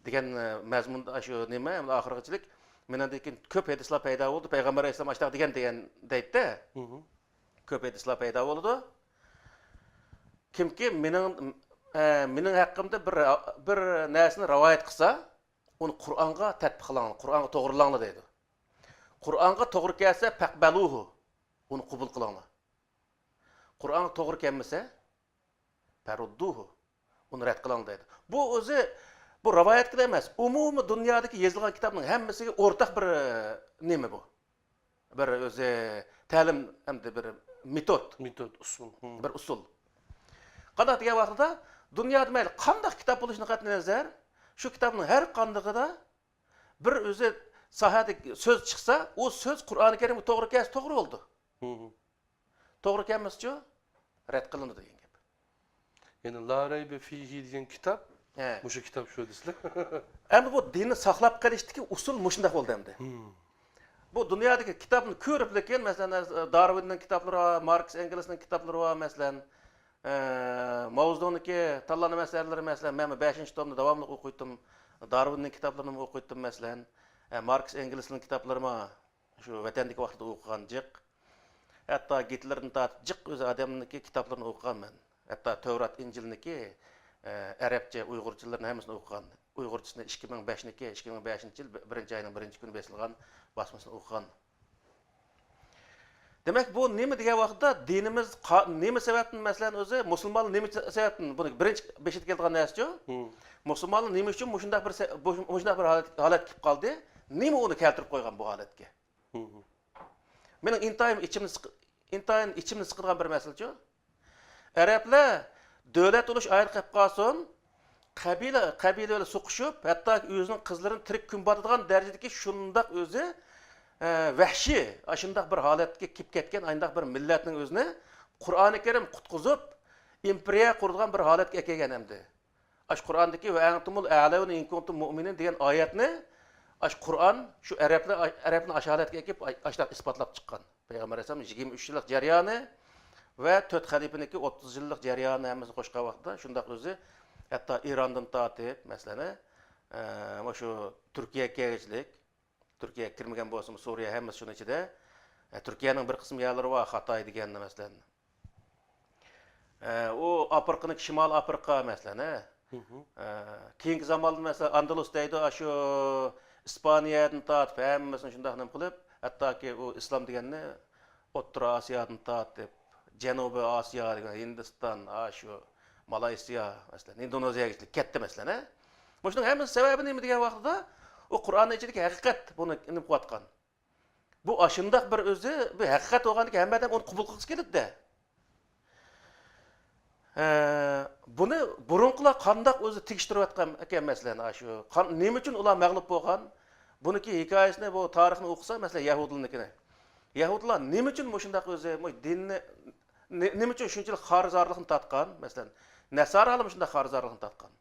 دېگەن، ئە، مەزمۇندا ئاشۇ نېمە، ئەمدى ئاخىرغىچىلىك مېنىڭدىن كېيىن كۆپ ھەدىسلار پەيدا بولدى. پەيغەمبەر ئەلەيھىسسالام ئاشۇنداق دېگەن، دېگەن دەيدىدە. مھم. كۆپ ھەدىسلار پەيدا بولىدۇ. كىمكى مېنىڭ، ئە، مېنىڭ ھەققىمدە بىر، بىر نەرسىنى رىۋايەت قىلسا، ئۇنى قۇرئانغا تەتبىق قىلىڭلار، قۇرئانغا توغرىلاڭلار دەيدۇ. قۇرئانغا توغرا كەلسە، پەقبەلۇھۇ، ئۇنى قوبۇل قىلىڭلار. قۇرئانغا توغرا كەلمىسە، پەرۇددۇھۇ، ئۇنى رەت قىلىڭلار دەيدۇ. بۇ ئۆزى، بۇ رىۋايەتكىلا ئەمەس، ئومۇمىي دۇنيادىكى يېزىلغان كىتابنىڭ ھەممىسىگە ئورتاق بىر، ئە، نېمە بۇ؟ بىر ئۆزى تەلىم ھەمدە بىر مېتود. مېتود، ئۇسۇل. ھم. بىر ئۇسۇل. قانداق دېگەن ۋاقتىدا دۇنيادا مەيلى قانداق كىتاب بولۇشىدىن قەتئىينەزەر، شۇ كىتابنىڭ ھەر قاندىقىدا بىر ئۆزى ساھەدە سۆز چىقسا، ئۇ سۆز قۇرئانى كەرىمگە توغرا كەلسە توغرا بولىدۇ. ھم. توغرا كەلمىسىچۇ، رەت قىلىنىدۇ دېگەن گەپ. يەنى لا رەيبە فىھى دېگەن كىتاب، ھە. مۇشۇ كىتاب شۇ دېسىلە. ئەمدى بۇ دىننى ساقلاپ قېلىشتىكى ئۇسۇل مۇشۇنداق بولدى ئەمدى. ھم. بۇ دۇنيادىكى كىتابنى كۆرۈپ، لېكىن، مەسىلەن، دارۋىننىڭ كىتابلىرى بار، ماركس ئېنگېلسنىڭ كىتابلىرى بار، مەسىلەن، ئە، ماۋزېدۇڭنىڭكى تاللانما ئەسەرلىرى، مەسىلەن، مەن بەشىنچى تومنى داۋاملىق ئوقۇيتتۇم. دارۋىننىڭ كىتابلىرىنىمۇ ئوقۇيتتۇم، مەسىلەن. ئە، ماركس ئېنگېلسنىڭ كىتابلىرىمۇ شۇ ۋەتەندىكى ۋاقتىدا ئوقۇغان جىق. ھەتتا گىتلېردىن تارتىپ جىق ئۆزى ئادەمنىڭكى كىتابلىرىنى ئوقۇغان مەن. ھەتتا تەۋرات، ئىنجىلنىڭكى، ئە، ئەرەبچە ئۇيغۇرچىلىرىنى ھەممىسىنى ئوقۇغان. ئۇيغۇرچىسىنى ئىككى مىڭ بەشنىڭكى، ئىككى مىڭ بەشىنچى يىل بىرىنچى ئاينىڭ بىرىنچى كۈنى بېسىلغان باسمىسىنى ئوقۇغان. دېمەك، بۇ نېمە دېگەن ۋاقىتتا دىنىمىز قا-، نېمە سەۋەبتىن، مەسىلەن، ئۆزى مۇسۇلمانلار نېمە سەۋەبتىن بۇنى بىرىنچى بېشىدا كېلىدىغان نەرسىچۇ؟ ھىم. مۇسۇلمانلار نېمە ئۈچۈن مۇشۇنداق بىر سە-، بۇ-، مۇشۇنداق بىر ھالەت، ھالەتكە كېلىپ قالدى؟ نېمە ئۇنى كەلتۈرۈپ قويغان بۇ ھالەتكە؟ ھىم. مېنىڭ ئىنتايىن ئىچىمنى سىق-، ئىنتايىن ئىچىمنى سىقىدىغان بىر مەسىلىچۇ؟ ئەرەبلەر دۆلەت بولۇش ئايرىق قېلىپ قالسۇن، قەبىلە، قەبىلە بىلەن سوقۇشۇپ، ھەتتاكى ئۆزىنىڭ قىزلىرىنى تىرىك كۆمۈۋاتىدىغان دەرىجىدىكى شۇنداق ئۆزى، ئە، ۋەھشىي، ئاشۇنداق بىر ھالەتكە كېلىپ كەتكەن، ئانداق بىر مىللەتنىڭ ئۆزىنى قۇرئانى كەرىم قۇتقۇزۇپ، ئىمپېرىيە قۇرىدىغان بىر ھالەتكە ئەكەلگەن ئەمدى. ئاشۇ قۇرئاندىكى «ۋە ئەنتۇمۇل ئەلەۋنە ئىن كۇنتۇم مۇئمىنىن» دېگەن ئايەتنى ئاشۇ قۇرئان شۇ ئەرەبلەر، ئەرەبنى ئاشۇ ھالەتكە ئەكىپ، ئاشۇنداق ئىسپاتلاپ چىققان. پەيغەمبەر ئەلەيھىسسالام يىگىرمە ئۈچ يىللىق جەريانى ۋە تۆت خەلىپىنىڭكى ئوتتۇز يىللىق جەريانى ھەممىسىنى قوشقان ۋاقىتتا شۇنداق ئۆزى ھەتتا ئىراندىن تارتىپ، مەسىلەن، ئە، مۇشۇ تۈركىيەگە كەلگۈچىلىك، تۈركىيەگە كىرمىگەن بولسىمۇ، سۇرىيە ھەممىسى شۇنىڭ ئىچىدە. ئە، تۈركىيەنىڭ بىر قىسىم يەرلىرى بار، خاتاي دېگەن، مەسىلەن. ئە، ئۇ ئافرىقىنىڭ، شىمالىي ئافرىقا، مەسىلەن، ھە. مھم. ئە، كېيىنكى زاماندا، مەسىلەن، ئاندالۇس دەيدۇ، ئاشۇ ئىسپانىيەدىن تارتىپ ھەممىسىنى شۇنداق نېمە قىلىپ، ھەتتاكى ئۇ ئىسلام دېگەننى ئوتتۇرا ئاسىيادىن تارتىپ، جەنۇبىي ئاسىيا دېگەن، ھىندىستان، ئاشۇ مالايسىيا، مەسىلەن، ئىندونېزىيەگىچە كەتتى، مەسىلەن، ھە. مۇشۇنىڭ ھەممىسى سەۋەبى نېمە دېگەن ۋاقتىدا، ئۇ قۇرئاننىڭ ئىچىدىكى ھەقىقەت بۇنى نېمە قىلىۋاتقان. بۇ ئاشۇنداق بىر ئۆزى، بىر ھەقىقەت بولغاندىكىن ھەممە ئادەم ئۇنى قوبۇل قىلغۇسى كېلىدىدە. ئە، بۇنى بۇرۇنقىلار قانداق ئۆزى تېگىشتۈرۈۋاتقان ئىكەن، مەسىلەن، ئاشۇ قان-، نېمە ئۈچۈن ئۇلار مەغلۇپ بولغان؟ بۇنىڭكى ھېكايىسىنى، بۇ تارىخنى ئوقۇسا، مەسىلەن، يەھۇدىيلارنىڭكىنى. يەھۇدىيلار نېمە ئۈچۈن مۇشۇنداق ئۆزى، مۇ-، دىننى، نې-، نېمە ئۈچۈن شۇنچىلىك خارىزارلىقنى تارتقان؟ مەسىلەن، نەسارالارمۇ شۇنداق خارىزارلىقنى تارتقان.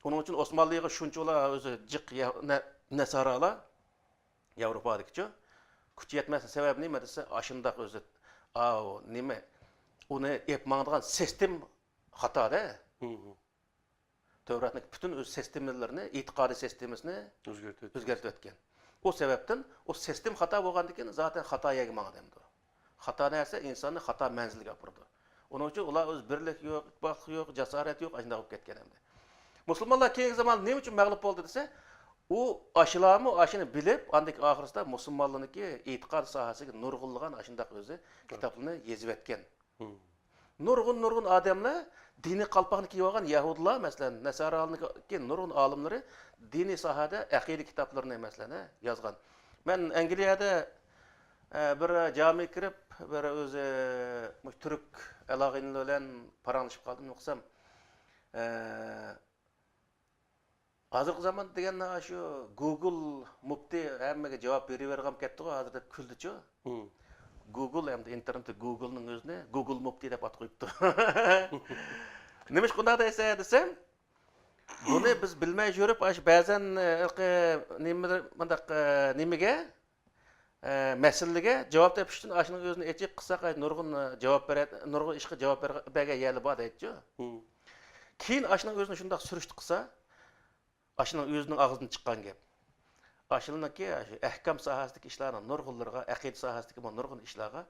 ئۇنىڭ ئۈچۈن ئوسمانلىغا شۇنچىۋالا ئۆزى جىق يە-، نە-، نەسارالار، ياۋروپادىكىچۇ، كۈچى يەتمەسلىك سەۋەبى نېمە دېسە، ئاشۇنداق ئۆزى، ئاۋۇ، نېمە، ئۇنى ئېلىپ ماڭىدىغان سىستېم خاتادە. مھم. تەۋراتنىڭ پۈتۈن ئۆز سىستېمىلىرىنى، ئېتىقادىي سىستېمىسىنى ئۆزگەرتىۋەتكەن. ئۆزگەرتىۋەتكەن. ئۇ سەۋەبتىن، ئۇ سىستېم خاتا بولغاندىكىن، زاتەن خاتا يەرگە ماڭىدۇ ئەمدى. خاتا نەرسە ئىنساننى خاتا مەنزىلگە ئاپىرىدۇ. ئۇنىڭ ئۈچۈن ئۇلار ئۆزى بىرلىك يوق، ئىتتىپاقلىق يوق، جاسارەت يوق، ئاشۇنداق بولۇپ كەتكەن ئەمدى. مۇسۇلمانلار كېيىنكى زاماندا نېمە ئۈچۈن مەغلۇپ بولدى دېسە، ئۇ ئاشۇلارمۇ ئاشۇنى بىلىپ، ئاندىن كېيىن ئاخىرسىدا مۇسۇلمانلارنىڭكى ئېتىقاد ساھەسىگە نۇرغۇنلىغان ئاشۇنداق ئۆزى كىتابلىرىنى يېزىۋەتكەن. مم. نۇرغۇن، نۇرغۇن ئادەملەر دىنىي قالپاقنى كىيىۋالغان يەھۇدىيلار، مەسىلەن، نەسارانىڭكى نۇرغۇن ئالىملىرى دىنىي ساھەدە ئەقىدە كىتابلىرىنى، مەسىلەن، يازغان. مەن ئەنگلىيەدە، ئە، بىر جامىگە كىرىپ، بىر ئۆزى مۇشۇ تۈرك ئالاقىدارلار بىلەن پاراڭلىشىپ قالدىم، نېمە قىلسام، ئە، ھازىرقى زامان دېگەندە شۇ گۇگل مۇپتى ھەممىگە جاۋاب بېرىۋېرىدىغان كەتتىغۇ ھازىر دەپ كۈلدىچۇ. مم. گۇگل ئەمدى ئىنتېرنېتتا گۇگلنىڭ ئۆزىنى گۇگل مۇپتى دەپ ئات قويۇپتۇ. نېمىشقا ئۇنداق دەيسەن دېسەم، بۇنى بىز بىلمەي يۈرۈپ، ئاشۇ بەزەن، ئە، ھېلىقى نېمىلەر، مۇنداق، ئە، نېمىگە، ئە، مەسىلىگە جاۋاب تېپىش ئۈچۈن ئاشۇنىڭ ئۆزىنى ئېچىق قىلساق، ئاي، نۇرغۇن، ئە، جاۋاب بېرە-، نۇرغۇن ئىشقا جاۋاب بېرە-، بەرگەن يەرلەر بار دەيدىچۇ. مم. كېيىن ئاشۇنىڭ ئۆزىنى شۇنداق سۈرۈشتە قىلسا، ئاشۇنىڭ ئۆزىنىڭ ئاغزىدىن چىققان گەپ. ئاشۇنىڭكى، ئاشۇ ئەھكام ساھەسىدىكى ئىشلارنىڭ نۇرغۇنلىرىغا، ئەقىدە ساھەسىدىكى نۇرغۇن ئىشلارغا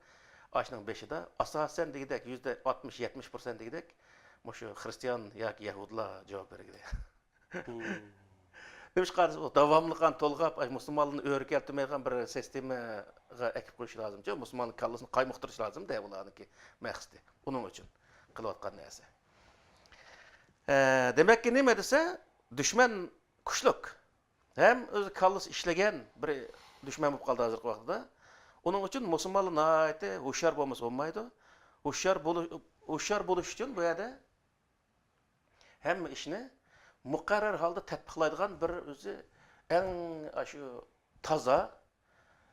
ئاشۇنىڭ بېشىدا ئاساسەن دېگۈدەك يۈزدە ئاتمىش، يەتمىش پىرسەنت دېگۈدەك مۇشۇ خرىستىيان ياكى يەھۇدىيلار جاۋاب بېرىدۇ. مم. نېمىشقا دېسە، ئۇ داۋاملىق تولغاپ، ئاي، مۇسۇلمانلارنى ئۆرە كەلتۈرمەيدىغان بىر سىستېمىغا ئەكىپ قويۇش لازىمچۇ، مۇسۇلماننىڭ كاللىسىنى قايمۇقتۇرۇش لازىم دە، ئۇلارنىڭكى مەقسىتى. ئۇنىڭ ئۈچۈن قىلىۋاتقان نەرسە. ئە، دېمەككى، نېمە دېسە، دۈشمەن كۈچلۈك. ھەم ئۆزى كاللىسى ئىشلىگەن بىر دۈشمەن بولۇپ قالدى ھازىرقى ۋاقىتتا. ئۇنىڭ ئۈچۈن مۇسۇلمانلار ناھايىتى ھوشيار بولمىسا بولمايدۇ. ھوشيار بولۇش، ھوشيار بولۇش ئۈچۈن بۇ يەردە ھەممە ئىشنى مۇقەررەر ھالدا تەتبىقلايدىغان بىر ئۆزى ئەڭ ئاشۇ تازا،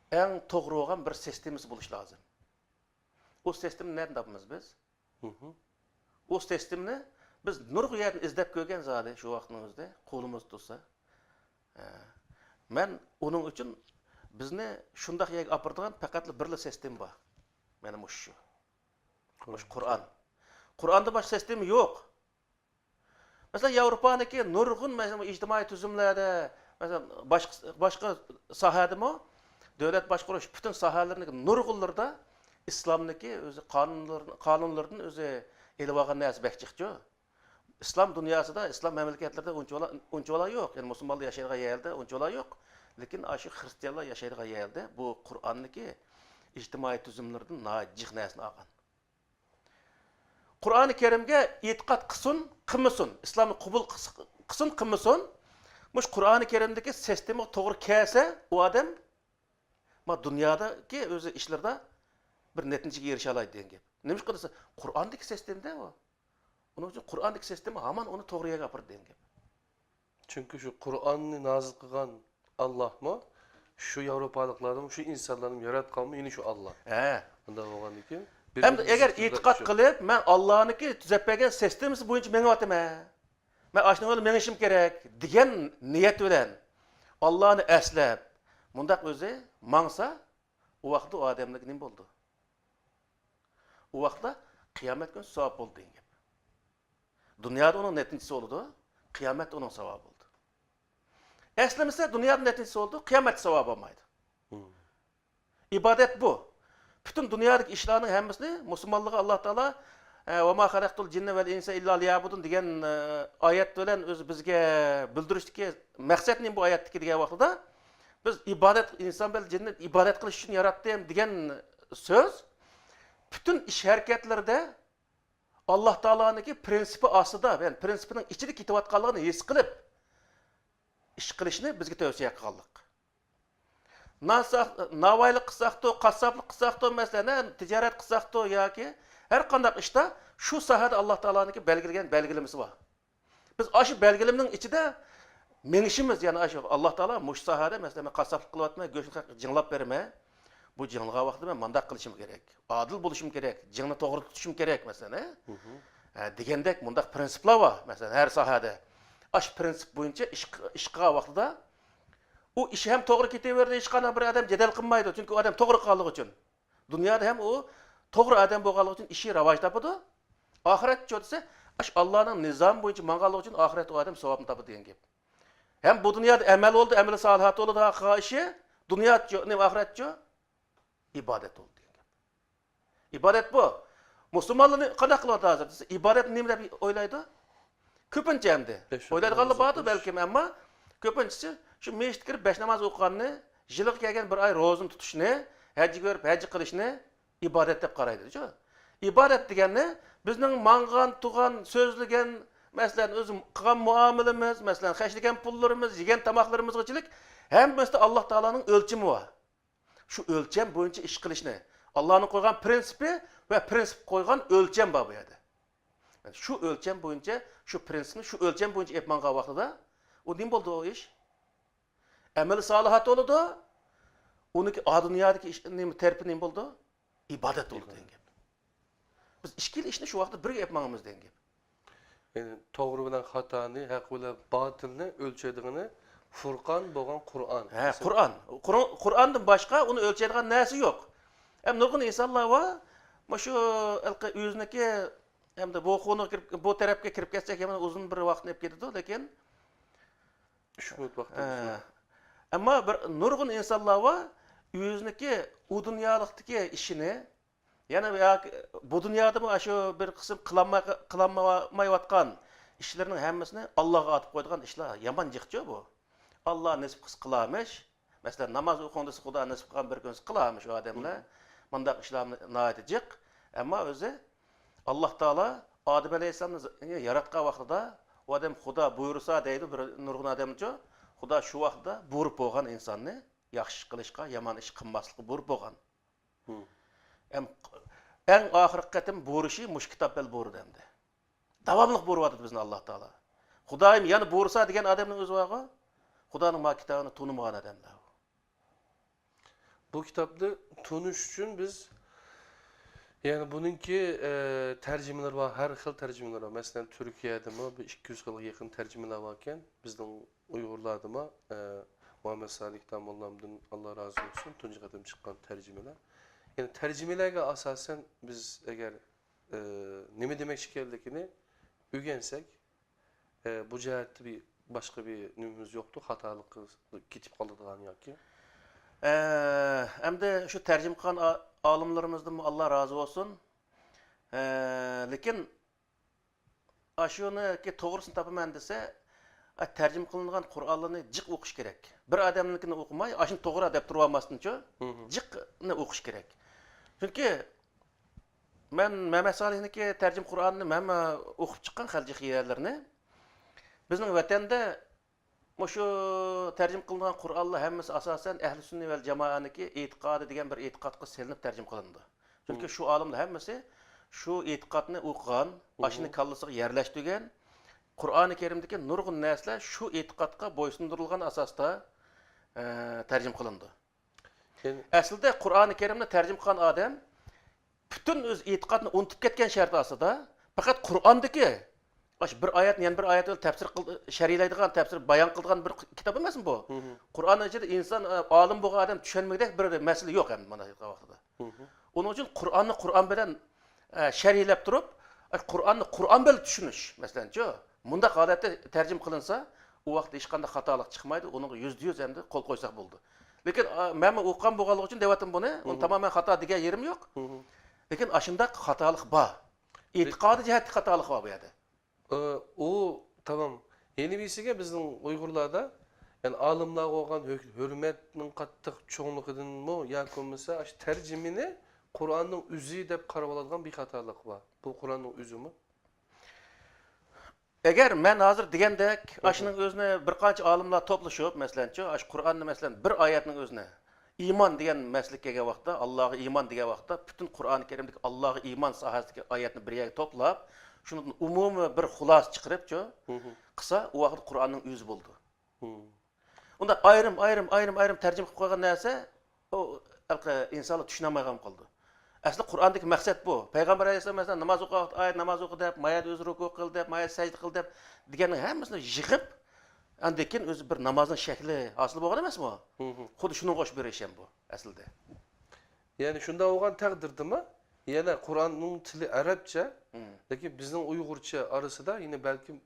ئەڭ توغرا بولغان بىر سىستېمىسى بولۇشى لازىم. ئۇ سىستېمىنى نەدىن تاپىمىز بىز؟ مھم. ئۇ سىستېمىنى بىز نۇرغۇن يەردىن ئىزدەپ كۆرگەن زادى شۇ ۋاقىتنىڭ ئۆزىدە قولىمىزدا تۇرسا. ھە. مەن ئۇنىڭ ئۈچۈن بىزنى شۇنداق يەرگە ئاپىرىدىغان پەقەتلا بىرلا سىستېما بار. مانا مۇشۇ شۇ. مۇشۇ قۇرئان. قۇرئاندىن باشقا سىستېما يوق. مەسىلەن، ياۋروپانىڭكى نۇرغۇن، مەسىلەن، ئىجتىمائىي تۈزۈملەردە، مەسىلەن، باشقا، باشقا ساھەدىمۇ، دۆلەت باشقۇرۇش پۈتۈن ساھەلىرىنىڭ نۇرغۇنلىرىدا ئىسلامنىڭكى ئۆزى قانۇنلىرىدىن، قانۇنلىرىدىن ئۆزى ئېلىۋالغان نەرسە بەك جىقچۇ. ئىسلام دۇنياسىدا، ئىسلام مەملىكەتلىرىدە ئۇنچىۋالا، ئۇنچىۋالا يوق. يەنى مۇسۇلمانلار ياشايدىغان يەردە ئۇنچىۋالا يوق. لېكىن ئاشۇ خرىستىيانلار ياشايدىغان يەردە بۇ قۇرئاننىڭكى ئىجتىمائىي تۈزۈملىرىدىن ناھايىتى جىق نەرسىنى ئالغان. قۇرئانى كەرىمگە ئېتىقاد قىلسۇن، قىلمىسۇن، ئىسلامنى قوبۇل قىلس-، قىلسۇن، قىلمىسۇن، مۇشۇ قۇرئانى كەرىمدىكى سىستېمىغا توغرا كەلسە، ئۇ ئادەم ما دۇنيادىكى ئۆزى ئىشلىرىدا بىر نەتىجىگە ئېرىشەلەيدۇ دېگەن گەپ. نېمىشقا دېسە، قۇرئاندىكى سىستېمىدە ئۇ. ئۇنىڭ ئۈچۈن قۇرئاندىكى سىستېما ھامان ئۇنى توغرا يەرگە ئاپىرىدۇ دېگەن گەپ. چۈنكى شۇ قۇرئاننى نازىل قىلغان ئاللاھمۇ، شۇ ياۋروپالىقلارنىمۇ، شۇ ئىنسانلارنىمۇ ياراتقانمۇ يەنە شۇ ئاللا. ھە. ئۇنداق بولغاندىن كېيىن، ھەمدە ئەگەر ئېتىقاد قىلىپ، مەن ئاللانىڭكى تۈزەپ بەرگەن سىستېمىسى بويىچە مېڭىۋاتىمەن، مەن ئاشۇنىڭ يولىدا مېڭىشىم كېرەك دېگەن نىيەت بىلەن ئاللانى ئەسلەپ، مۇنداق ئۆزى ماڭسا، ئۇ ۋاقىتتا ئۇ ئادەملەرگە نېمە بولىدۇ؟ ئۇ ۋاقىتتا قىيامەت كۈنى ساۋاب بولىدۇ دېگەن گەپ. دۇنيادا ئۇنىڭ نەتىجىسى بولىدۇ، قىيامەتتە ئۇنىڭ ساۋابى بولىدۇ. ئەسلىمىسە دۇنيادا نەتىجىسى بولىدۇ، قىيامەتتە ساۋابى بولمايدۇ. مم. ئىبادەت بۇ. پۈتۈن دۇنيادىكى ئىشلارنىڭ ھەممىسىنى مۇسۇلمانلارغا ئاللا تائالا، ئە، «ۋەما خەلەقتۇل جىننە ۋەل ئىنسە ئىللا لىيەبۇدۇن» دېگەن، ئە، ئايەت بىلەن ئۆزى بىزگە بىلدۈرۈشتىكى مەقسەت نېمە بۇ ئايەتتىكى دېگەن ۋاقتىدا، بىز ئىبادەت، ئىنسان بىلەن جىننى ئىبادەت قىلىش ئۈچۈن ياراتتىم دېگەن سۆز پۈتۈن ئىش ھەرىكەتلىرىدە ئاللا تائالانىڭكى پرىنسىپى ئاستىدا، يەنى پرىنسىپىنىڭ ئىچىدە كېتىۋاتقانلىقىنى ھېس قىلىپ، ئىش قىلىشنى بىزگە تەۋسىيە قىلغانلىق. ناساق-، ناۋايلىق قىلساقتۇ، قاسساپلىق قىلساقتۇ، مەسىلەن، ھە، تىجارەت قىلساقتۇ ياكى ھەر قانداق ئىشتا شۇ ساھەدە ئاللا تائالانىڭكى بەلگىلىگەن بەلگىلىمىسى بار. بىز ئاشۇ بەلگىلىمىنىڭ ئىچىدە مېڭىشىمىز، يەنى ئاشۇ ئاللا تائالا مۇشۇ ساھەدە، مەسىلەن، مەن قاسساپلىق قىلىۋاتىمەن، گۆشنى جىڭلاپ بېرىمەن. بۇ جىڭلىغان ۋاقتىدا مەن مانداق قىلىشىم كېرەك، ئادىل بولۇشۇم كېرەك، جىڭنى توغرا تۇتۇشۇم كېرەك، مەسىلەن، ھە؟ مھم. ھە، دېگەندەك مۇنداق پرىنسىپلار بار، مەسىلەن، ھەر ساھەدە. ئاشۇ پرىنسىپ بويىچە ئىش، ئىش قىلغان ۋاقتىدا ئۇ ئىش ھەم توغرا كېتىۋېرىدۇ، ھېچقانداق بىر ئادەم جېدەل قىلمايدۇ، چۈنكى ئۇ ئادەم توغرا قىلغانلىقى ئۈچۈن. دۇنيادا ھەم ئۇ توغرا ئادەم بولغانلىقى ئۈچۈن ئىشى راۋاج تاپىدۇ. ئاخىرەتچۇ دېسە، ئاشۇ ئاللانىڭ نىزامى بويىچە ماڭغانلىقى ئۈچۈن ئاخىرەتتە ئۇ ئادەم ساۋابنى تاپىدۇ دېگەن گەپ. ھەم بۇ دۇنيادا ئەمەل بولدى، ئەمەل سالىھات بولدى، قىلغان ئىشى. دۇنياچۇ، نېمە ئاخىرەتچۇ؟ ئىبادەت بولدى دېگەن گەپ. ئىبادەت بۇ. مۇسۇلمانلارنى قانداق قىلىۋاتىدۇ ھازىر دېسە، ئىبادەتنى نېمە دەپ ئويلايدۇ؟ كۆپىنچە ئەمدى. بەش ۋاقىت ئويلايدىغانلار ناماز باردۇ ئوقۇش. بەلكىم، ئەمما كۆپىنچىسى شۇ مەسچىتكە كىرىپ بەش ناماز ئوقۇغاننى، يىلىغا كەلگەن بىر ئاي روزىنى تۇتۇشنى، ھەجگە بېرىپ ھەج قىلىشنى ئىبادەت دەپ قارايدۇ. شۇ ئىبادەت دېگەننى بىزنىڭ ماڭغان، تۇرغان، سۆزلىگەن، مەسىلەن، ئۆزى قىلغان مۇئامىلىمىز، مەسىلەن، خەجلىگەن پۇللىرىمىز، يېگەن تاماقلىرىمىزغىچىلىك ھەممىسىدە ئاللا تائالانىڭ ئۆلچىمى بار. شۇ ئۆلچەم بويىچە ئىش قىلىشنى، ئاللانىڭ قويغان پرىنسىپى ۋە پرىنسىپ قويغان ئۆلچەم بار بۇ يەردە. شۇ ئۆلچەم بويىچە، شۇ پرىنسىپنى شۇ ئۆلچەم بويىچە ئېلىپ ماڭغان ۋاقتىدا ئۇ نېمە بولدى ئۇ ئىش؟ ئەمەل سالىھات بولىدۇ. ئۇنىڭكى ئا دۇنيادىكى ئىش، نېمە، تەرىپى نېمە بولىدۇ؟ ئىبادەت بولىدۇ دېگەن گەپ. بىز ئىككىلا ئىشنى شۇ ۋاقىتتا بىرگە ئېلىپ ماڭىمىز دېگەن گەپ. يەنى توغرا بىلەن خاتانى، ھەق بىلەن باتىلنى ئۆلچەيدىغىنى فۇرقان بولغان قۇرئان. ھە، قۇرئان. قۇر- قۇرئاندىن باشقا ئۇنى ئۆلچەيدىغان نەرسە يوق. ھەم نۇرغۇن ئىنسانلار بار، مۇشۇ ھېلىقى ئۆزىنىڭكى ھەمدە بۇ خۇنىغا كىرىپ، بۇ تەرەپكە كىرىپ كەتسەك يەنە ئۇزۇن بىر ۋاقىتنى ئېلىپ كېتىدۇ، لېكىن ئۈچ مىنۇت ۋاقتىمىز ھە. بار. ئەمما بىر نۇرغۇن ئىنسانلار بار، ئۆزىنىڭكى ئۇ دۇنيالىقتىكى ئىشىنى، يەنە ياكى بۇ دۇنيادىمۇ شۇ بىر قىسىم قىلالماي، قىلالمايۋاتقان ئىشلىرىنىڭ ھەممىسىنى ئاللاغا ئاتىپ قويىدىغان ئىشلار يامان جىقچۇ بۇ. ئاللا نېسىپ قىلسا قىلارمىش. مەسىلەن، ناماز ئوقۇڭ دېسە، خۇدا نېسىپ قىلغان بىر كۈنسى قىلارمىش ئۇ ئادەملەر. مۇنداق ئىشلار ناھايىتى جىق. ئەمما ئۆزى ئاللا تائالا ئادەم ئەلەيھىسسالامنى ياراتقان ۋاقتىدا، ئۇ ئادەم خۇدا بۇيرۇسا دەيدۇ بىر نۇرغۇن ئادەمچۇ، خۇدا شۇ ۋاقتىدا بۇيرۇپ بولغان ئىنساننى ياخشى ئىش قىلىشقا، يامان ئىش قىلماسلىققا بۇيرۇپ بولغان. مم. ئەم، ئەڭ ئاخىرقى قېتىم بۇيرۇشى مۇشۇ كىتاب بىلەن بۇيرۇدى ئەمدى. داۋاملىق بۇيرۇۋاتىدۇ بىزنى ئاللا تائالا. خۇدايىم يەنە بۇيرۇسا دېگەن ئادەمنىڭ ئۆزى بارغۇ، خۇدانىڭ ما كىتابىنى تونۇمىغان ئادەملەر. بۇ كىتابنى تونۇش ئۈچۈن بىز، يەنى بۇنىڭكى، ئە، تەرجىمىلىرى بار، ھەر خىل تەرجىمىلىرى بار. مەسىلەن، تۈركىيەدىمۇ بىر ئىككى يۈز خىلغا يېقىن تەرجىمىلەر باركەن. بىزنىڭ ئۇيغۇرلاردىمۇ، ئە، مۇھەممەد سالىھ داموللامدىن ئاللا رازى بولسۇن، تۇنجى قېتىم چىققان تەرجىمىلەر. يەنى تەرجىمىلەرگە ئاساسەن بىز ئەگەر، ئە، نېمە دېمەكچى ئىكەنلىكىنى ئۆگەنسەك، ئە، بۇ جەھەتتە بىر باشقا بىر نېمىمىز يوقتۇ، خاتالىققا كېتىپ قالىدىغان ياكى؟ ئە، ئەمدى شۇ تەرجىمە قىلغان ئا- ئالىملىرىمىزدىنمۇ ئاللا رازى بولسۇن. ئە، لېكىن ئاشۇنىڭكى توغرىسىنى تاپىمەن دېسە، ئە، تەرجىمە قىلىنغان قۇرئانلارنى جىق ئوقۇش كېرەك. بىر ئادەمنىڭكىنى ئوقۇماي، ئاشۇنى توغرا دەپ تۇرۇۋالماستىنچۇ، مم. جىقنى ئوقۇش كېرەك. چۈنكى مەن مەمەت سالىھنىڭكى تەرجىمە قۇرئانىنى مەنمۇ ئوقۇپ چىققان خەلجى خىيالىرىنى. بىزنىڭ ۋەتەندە مۇشۇ تەرجىمە قىلىنغان قۇرئانلار ھەممىسى ئاساسەن ئەھلى سۈننە ۋەل جامائەنىڭكى ئېتىقادى دېگەن بىر ئېتىقادقا سېلىنىپ تەرجىمە قىلىنىدۇ. چۈنكى شۇ ئالىملار ھەممىسى شۇ ئېتىقادنى ئوقۇغان، ئاشۇنى كاللىسىغا يەرلەشتۈرگەن. قۇرئانى كەرىمدىكى نۇرغۇن نەرسىلەر شۇ ئېتىقادقا بويسۇندۇرۇلغان ئاساستا، ئە، تەرجىمە قىلىنىدۇ. يەنى ئەسلىدە قۇرئانى كەرىمنى تەرجىمە قىلغان ئادەم پۈتۈن ئۆز ئېتىقادىنى ئۇنتۇپ كەتكەن شەرت ئاستىدا، پەقەت قۇرئاندىكى ئاشۇ بىر ئايەتنى يەنە بىر ئايەت بىلەن تەپسىر قىل-، شەرھلەيدىغان، تەپسىر بايان قىلىدىغان بىر كىتاب ئەمەسمۇ بۇ؟ مم. قۇرئاننىڭ ئىچىدە ئىنسان، ئالىم بولغان ئادەم چۈشەنمىگۈدەك بىر مەسىلە يوق ئەمدى مانا ھازىرقى ۋاقىتتا. مم. ئۇنىڭ ئۈچۈن قۇرئاننى قۇرئان بىلەن، ئە، شەرھلەپ تۇرۇپ، ئە، قۇرئاننى قۇرئان بىلەن چۈشىنىش، مەسىلەنچۇ، مۇنداق ھالەتتە تەرجىمە قىلىنسا، ئۇ ۋاقىتتا ھېچقانداق خاتالىق چىقمايدۇ، ئۇنىڭغا يۈزدە يۈز ئەمدى قول قويساق بولىدۇ. لېكىن، ئا، مەنمۇ ئوقۇغان بولغانلىقى ئۈچۈن دەۋاتىمەن بۇنى، ئۇنى مم. تامامەن خاتا دېگەن يېرىم يوق. مم. لېكىن ئاشۇنداق خاتالىق بار. ئېتىقادىي جەھەتتە خاتالىق بار بۇ يەردە. ئۇ، تامام. يەنە بىرسىگە بىزنىڭ ئۇيغۇرلاردا، يەنى ئالىملارغا بولغان ھۆ-، ھۆرمەتنىڭ قاتتىق چوڭلۇقىدىنمۇ ياكى بولمىسا ئاشۇ تەرجىمىنى قۇرئاننىڭ ئۆزى دەپ قارىۋالىدىغان بىر خاتالىق بار. بۇ قۇرئاننىڭ ئۆزىمۇ؟ ئەگەر مەن ھازىر دېگەندەك، ئاشۇنىڭ ئۆزىنى بىر قانچە ئالىملار توپلىشىپ، مەسىلەنچۇ، ئاشۇ قۇرئاننى، مەسىلەن، بىر ئايەتنىڭ ئۆزىنى، ئىمان دېگەن مەسىلىگە كەلگەن ۋاقىتتا، ئاللاغا ئىمان دېگەن ۋاقىتتا، پۈتۈن قۇرئانى كەرىمدىكى ئاللاغا ئىمان ساھەسىدىكى ئايەتنى بىر يەرگە توپلاپ، شۇنىڭدىن ئومۇمىي بىر خۇلاسە چىقىرىپچۇ، مم. قىلسا، ئۇ ۋاقىت قۇرئاننىڭ ئۆزى بولىدۇ. مم. ئۇنداق ئايرىم، ئايرىم، ئايرىم، ئايرىم تەرجىمە قىلىپ قويغان نەرسە، ئۇ ھېلىقى ئىنسانلار چۈشىنەلمەيدىغان بولىدۇ. ئەسلى قۇرئاندىكى مەقسەت بۇ. پەيغەمبەر ئەلەيھىسسالام مەسىلەن، ناماز ئوقۇغان ۋاقىتتا ئايەت ناماز ئوقۇ دەپ، مايەت ئۆزى رۇكۇ قىل دەپ، مايەت سەجدە قىل دەپ دېگەننىڭ ھەممىسىنى يىغىپ، ئاندىن كېيىن ئۆزى بىر نامازنىڭ شەكلى ھاسىل بولغان ئەمەسمۇ؟ مم. خۇددى شۇنىڭغا ئوخشاش بىر ئىش ھەم بۇ ئەسلىدە. يەنى شۇنداق بولغان تەقدىردىمۇ، يەنە قۇرئاننىڭ تىلى ئەرەبچە، مم. لېكىن بىزنىڭ ئۇيغۇرچە ئارىسىدا يەنە بەلكىم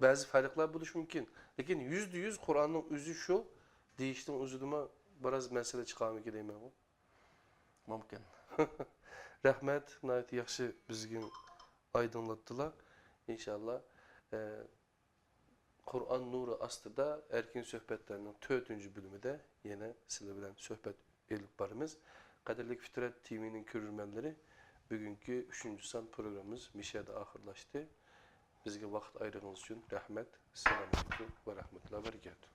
بەزى پەرقلەر بولۇشى مۇمكىن. لېكىن يۈزدە يۈز قۇرئاننىڭ ئۆزى شۇ دېيىشنىڭ ئۆزىدىمۇ بىراز مەسىلە چىقارمىكىن دەيمەنغۇ. مۇمكىن. رەھمەت، ناھايىتى ياخشى بىزگە ئايدىڭلاتتىلا. ئىنشاللا، ئە، قۇرئان نۇرى ئاستىدا ئەركىن سۆھبەتلەرنىڭ تۆتىنچى بۆلۈمىدە يەنە سىلەر بىلەن سۆھبەت ئېلىپ بارىمىز. قەدىرلىك فىترەت تىۋىنىڭ كۆرۈرمەنلىرى، بۈگۈنكى ئۈچىنچى سان پروگراممىمىز مۇشۇ يەردە ئاخىرلاشتى. بىزگە ۋاقىت ئايرىغىنىڭىز ئۈچۈن رەھمەت. ئەسسالامۇ ئەلەيكۇم ۋە رەھمەتۇللاھى ۋە بەرىكاتۇھ.